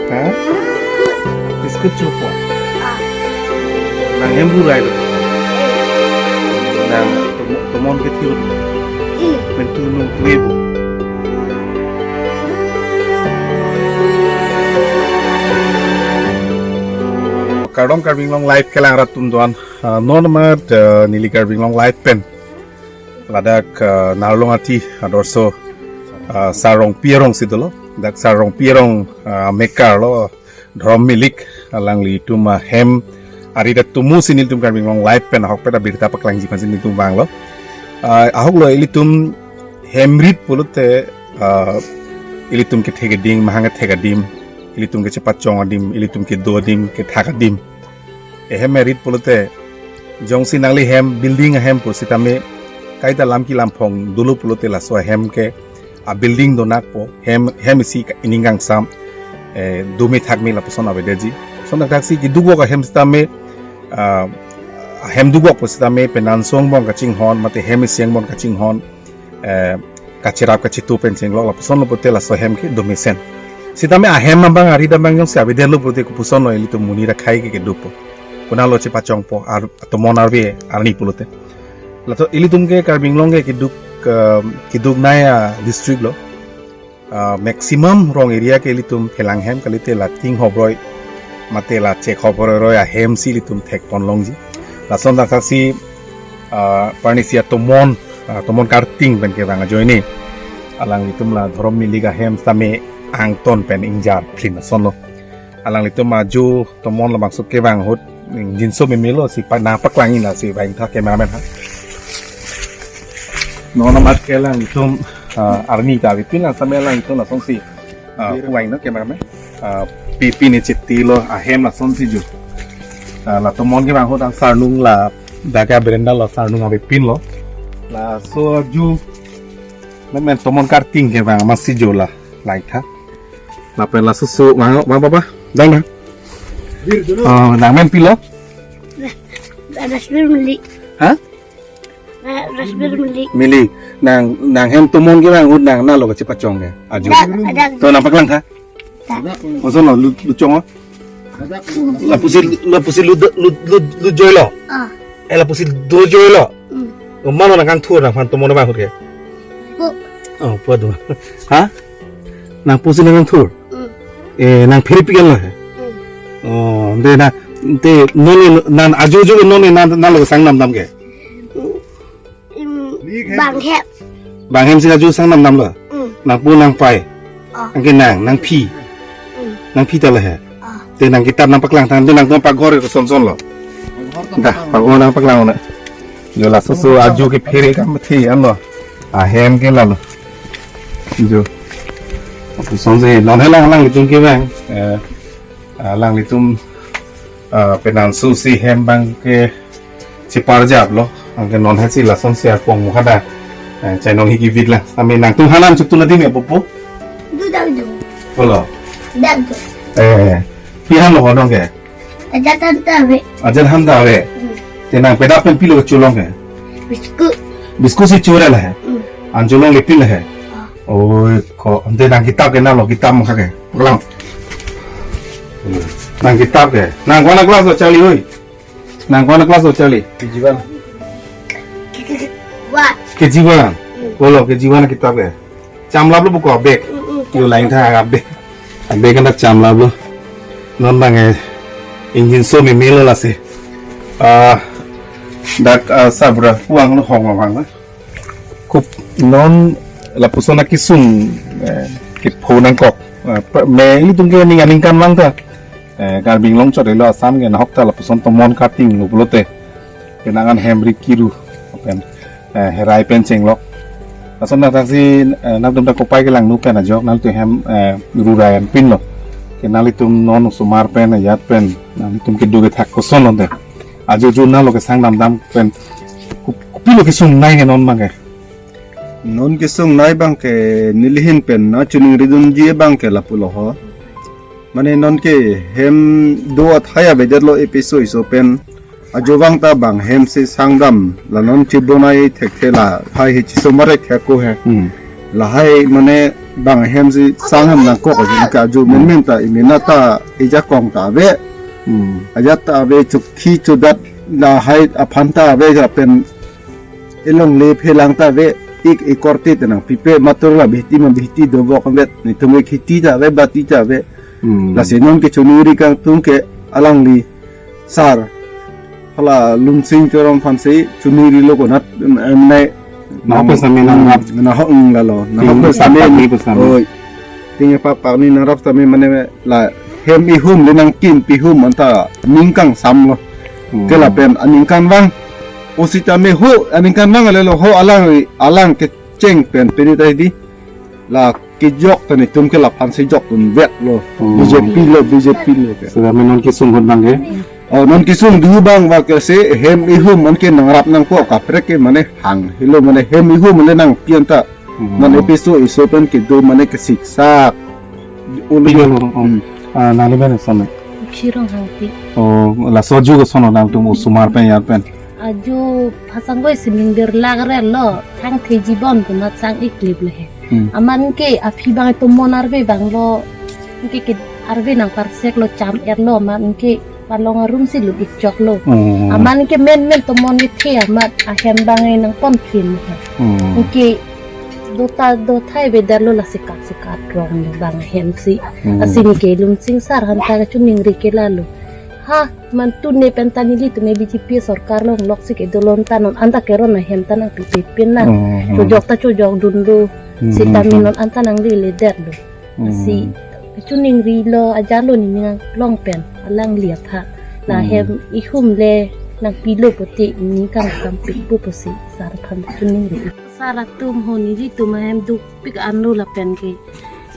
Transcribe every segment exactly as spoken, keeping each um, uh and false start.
Ha? Biscuit chupo. Nang hem rurai lo. Nang tomo- tomon ke thiut. Mentu nung tuebu. Kardom Karbi Anglong Live kelang rat atum doan. Ah, non amat, ah, neli Karbi Anglong Live pen ladak, ah, Narlong Ati adorso, ah, Sar Rongpi arong si dolo. Dak Sar Rongpi arong, ah, mekar lo Dhorom Milik, alanglitum ahem arideng atomo si nelitum Karbi Anglong Live pen ahokpet abirta paklangji aphan si nelitum vanglo. Ah, ahok lo ilitum hem rit pulote, ah, ilitum kethek ading, mahang kethek adim, ilitum kechepachong adim, ilitum kedo adim, kethak adim. Ehem rit pulote, jongsi nangli hem, building ahem pusitame, kaita lam kelam phong dolo pulote laso ahem ke, a building donakpo, hem, hem isi ka- ining kangsam, eh, dome thakme lapuson avedetji. Lason thakthaksi keduk vok ahem sitame, ah, hem duk vok pusitame, penan song bon kachinghon, mate hem isi angbong kachinghon, eh, kacherap kachetu pen chenglok lapuson lo pulote laso ahem ke dome sen. Sitame ahem abang arideng abang jongsi avedetlo pulote kopuson lo ilitum monit akhei ke kedukpo. Konatlo chepachongpo ar tomon arve arni pulote. Laso ilitum ke Karbi Anglong ke keduk, eh, keduknei adistrict lo. Ah, maximum rong area ke ilitum phelang hem kalite la ting hobroi mate la chek hobroi roi ahem si ilitum thekpon longji. Lason thakthaksi, ah, parnisi atomon, ah, tomon karting pen kevang ajoine alanglitum la Dhorom Milik ahem sitame angton pen ingjar phlin asonlo. Alanglitum ajo tomon labangso kevang ahut jinso memelo si pa- nangpaklang inasi vang tha cameraman ha. Non amat ke alanglitum, ah, arni ta avepin lang sitame alanglitum lasonsi, ah, puang no cameraman. Ah, pipi ne chiti lo ahem lasonsi jo. Ah, la tomon kevang ahut ang sarnung la daga berenda lo sarnung avepin lo. Laso ajo men men tomon karting kevang amatsi jo la lang tha. Lapen laso so mang mang papa. Dang dang. Oh, nang men pilo? Rasbir Milik. Ha? Rasbir Milik. Milik. Nang nang hem tomon kevang ahut nang nalo kachepachong ke. Ajo. Dak, dak. To nangpaklang tha. Dak. Oso no lu lu chong o. Lapusi lapusi lu lu lu lu joilo. Ah. Eh, lapusi do joilo. Hmm. Mano nangkangthur nangphan tomon abang ahut ke. Pu. Oh, pu do. Ha? Nangpusi nangkangthur. Hmm. Eh, nangphere pi-an lo he. Hmm. Oh, de na de non ne nan ajo ajo non ne nan nalo sang nam dam ke. Hmm. Im, bang hem. Bang hem si ajo sang nam dam lo. Hmm. Nangpu nangpai. Oh. Anke nang nangphi. Hmm. Nangphi ta lo he. Ah. Te nang kitab nangpaklang tha, te nangtum paghor ke koson son lo. Dah, paghor nangpaklang na. Jo laso so ajo kephere kam thi anlo. Ahem ke lalo. Jo. Sonsi non helang alanglitum kevang. Eh, alanglitum, eh, penan so si hem abang ke cheparjap lo. Anke non hasi lasonsi arpong mukhada. Eh, chainong hi kivit la. Ami nangtum hanam chuktu na dimi apopo. Du dak du. Holo. Dak du. Eh, pi han lo honong ke? Ajat han ta ave. Ajat han ta ave. Hmm. Te nang pedak pen pilo cholong ke? Biscuit. Biscuit si chore la he. Hmm. An cholong le pin la he. Ah. Oi, ko, ante nang kitab ke nalo kitab mukha ke. Pulang. Nang kitab ke. Nang kona class lo Charlie oi. Nang kona class lo Charlie? K G one. Wah. K G one. Hmm. Holo K G one kitab ke. Chamlap lo buku abeg. Mm, mm. Yo lain tha abeg. Abeg kan dak chamlap lo. Non bang eh. Ingjinso memelo lasi. Ah, dak, ah, sabra puang lo hong hong hong. Kup non lapuson akesung, eh, kepho nangkok. Eh, pe- me ilitum ke ning aningkan vang tha. Eh, Karbi Anglong chot elo Assam ke nahok ta lapuson tomon karting lo pulote. Penang an hem rit kiru. Pen eh, herai pen chenglok. Lason thakthaksi, eh, nangtum ta kopai kelangno pen ajok, nangtum hem, eh, rurai an pin lo. Ke nanglitum non osomar pen, ajat pen, nanglitum kedo kethak koson lo te. Ajo ajo nalo kesang damdam pen. Kopi, kopilo kesungnei ke non abangke? Non kesungnei abangke nelihin pen nangchiningridunji abangke lapulo ho. Mane nonke hem do athai avedetlo A P S O eso pen. Ajo abang ta bang hem si sangdam la non chibonai thekthe lahai he chisomarek he ako he. Hmm. Lahai mane bang hem si sangdam nangkok ajo ke ajo menmen ta imina ta ejakong ta ave. Hmm. Ajat ta ave, chukhi chudat lahai aphan ta ave lapen elongle phelang ta ave, ik ekorte tenang pipe matur la bihti ma bihti dobok avet, netum ik hiti ta ave, bati ta ave. Hmm. Lasi non kechiningri kangtung ke alangli sar. Hala Lunsing Teron aphan si chiningrilo konat, em, em, ne, Nahok pen sami nangrap. Nahok, mm, lalo. Nahok pen sami. Tingpak ni pen sami. Oi. Tingpak ni nangrap sami mane la hem ihum le nangkin pihum anta ning kangsamlo. Hmm. Ke lapen aningkanvang. O sitame ho aningkanvang le lo ho alang, alang kecheng pen pini ta di. La kejok ta netum ke laphan si jokdunvetlo. Hmm. B J P lo, B J P lo ke. Sitame non kesung ahut abangke? Oh, non kesung do abang abangke si hem ihum anke nangrap nangpo kaprek ke mane hang helo mane hem ihum mane nangpi anta. Hmm. Non A P S O eso pen kedo mane kesiksak. Uli. Iya, lo, oh. Hmm. Ah, nangli men sona. Khirong Hangti. Oh, laso ajo ke sona nangtum osomar pen yar pen. Ajo phasang goi sining der lak relo, thang theji bon pu mat sang iklip le he. Hmm. Aman ke aphi abang tomon arve abang lo, ke ke arve nang parsek lo cham er lo, aman ke palong arum si lut ikchok lo. Hmm. Aman ke men men tomon ke the amat ahem abang nang pon phin he. Hmm. Ke dota dothai avedetlo la sikat sikat rong lo abang hem si. Hmm. Asi ni ke Lunsing sar aphan ta kachiningri ke lalo. Ha, mantune pen ta nelitum B J P sorkar longlok si kedo lo anta non anta keron ahem ta nangpipe pin na. Hmm, hmm. Chojok ta chojokdunlo. Hmm, sitame hmm, hmm, non anta nanglele detlo. Hmm. Si chiningrilo ajalo ni ning long pen alangli aphan. La, hmm, hem ihum le nangpilo pulote ning kangsampik pu pusi sar aphan chiningri. Sar atum ho nelitum ahem dukpik anlo lapen ke.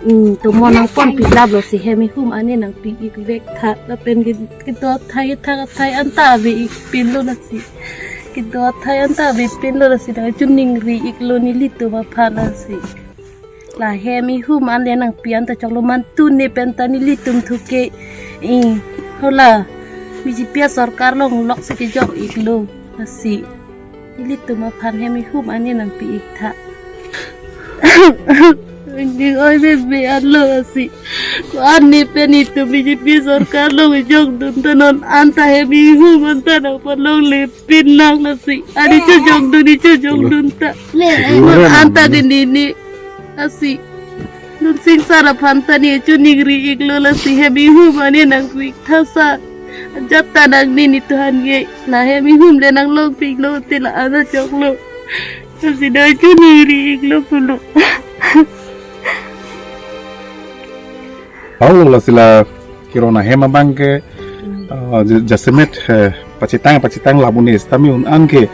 Hmm, tomon nang pon piklap lo si hem ihum ane nangpi ik vek tha lapen ke kedo thai thak thai anta ave ik pinlo lasi. Kedo thai anta ave pinlo lasi nangchiningri iklo nelitum aphan lasi. La hem ihum ane nangpi anta choklo mantune pen ta nelitum thu ke. Eh, hola B J P sorkar longlok si kejok iklo lasi. Nelitum aphan hem ihum ane nangpi ik tha. Ning oi bebe anlo asi. Ko-an ni pen itum B J P sorkar longjokdun ta non anta hem ihum anta nangpalongle pin nang lasi. Ani chojokdun ni chojokdun ta. Non anta ke nini asi. Lunsing sar aphan ta ne chiningri iklo lasi hem ihum ane nangpi ik tha sar. Ajat ta nang nini tuhan ge. La hem ihum le nanglongpiklo te la ana choklo. Lasi nangchiningri iklo pulo. Aung lasi la kirona hem abangke, uh, ja-, jasemet, eh, pachethang, pachethang labune sitame un-an ke,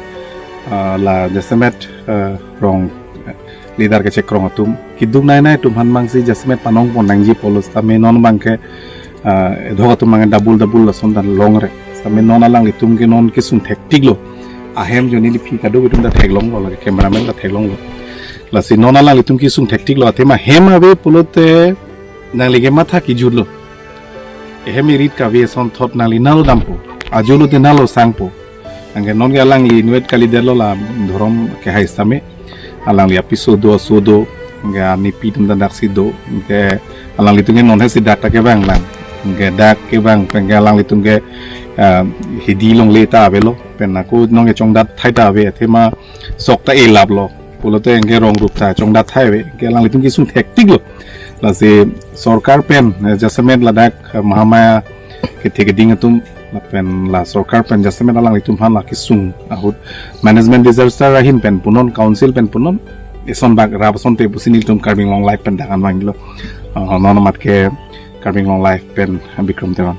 uh, la jasemet, eh, rong, eh, leader kechekrong atum keduk nai nai atum aphan mang si jasemet panong pon nangji pulo sitame non abangke, ah, edhok atum mang double double lason ta longre. Sitame non alanglitum ke non kesung thektiklo. Ahem joni liphi kaduk itum ta theklonglo, lake cameraman ta theklonglo. Lasi non alanglitum kesung thektiklo. Athema hem ave pulote nangli ke matha kejutlo. Ehem erit kave asonthot nangli nalo dampo. Ajo lote nalo sangpo. Anke non ke alangli inutvet kalidetlo la dhorom kehai sitame. Alangli apiso do, aso do. Anke anipi atum ta daksi do. Anke alanglitum ke non he si dak ta kevang lang. Anke dak kevang pen ke alanglitum ke, ah, hidi longle ta avelo. Pen ako non ke chongdat thai ta ave. Athema sok ta elaplo. Pulote anke rong rup ta chongdat thai ave. Anke alanglitum kesung thektiklo. Lasi sorkar pen, eh, jasemet ladak, eh, Mahamaya kethe keding atum lapen la sorkar pen jasemet alanglitum aphan la kesung ahut management disaster ahin pen punon, council pen punon, eson bak rap asonte pusi nelitum Karbi Anglong Live pen dangan vanglo. Ah, non amat ke Karbi Anglong Live pen Bikram Teron.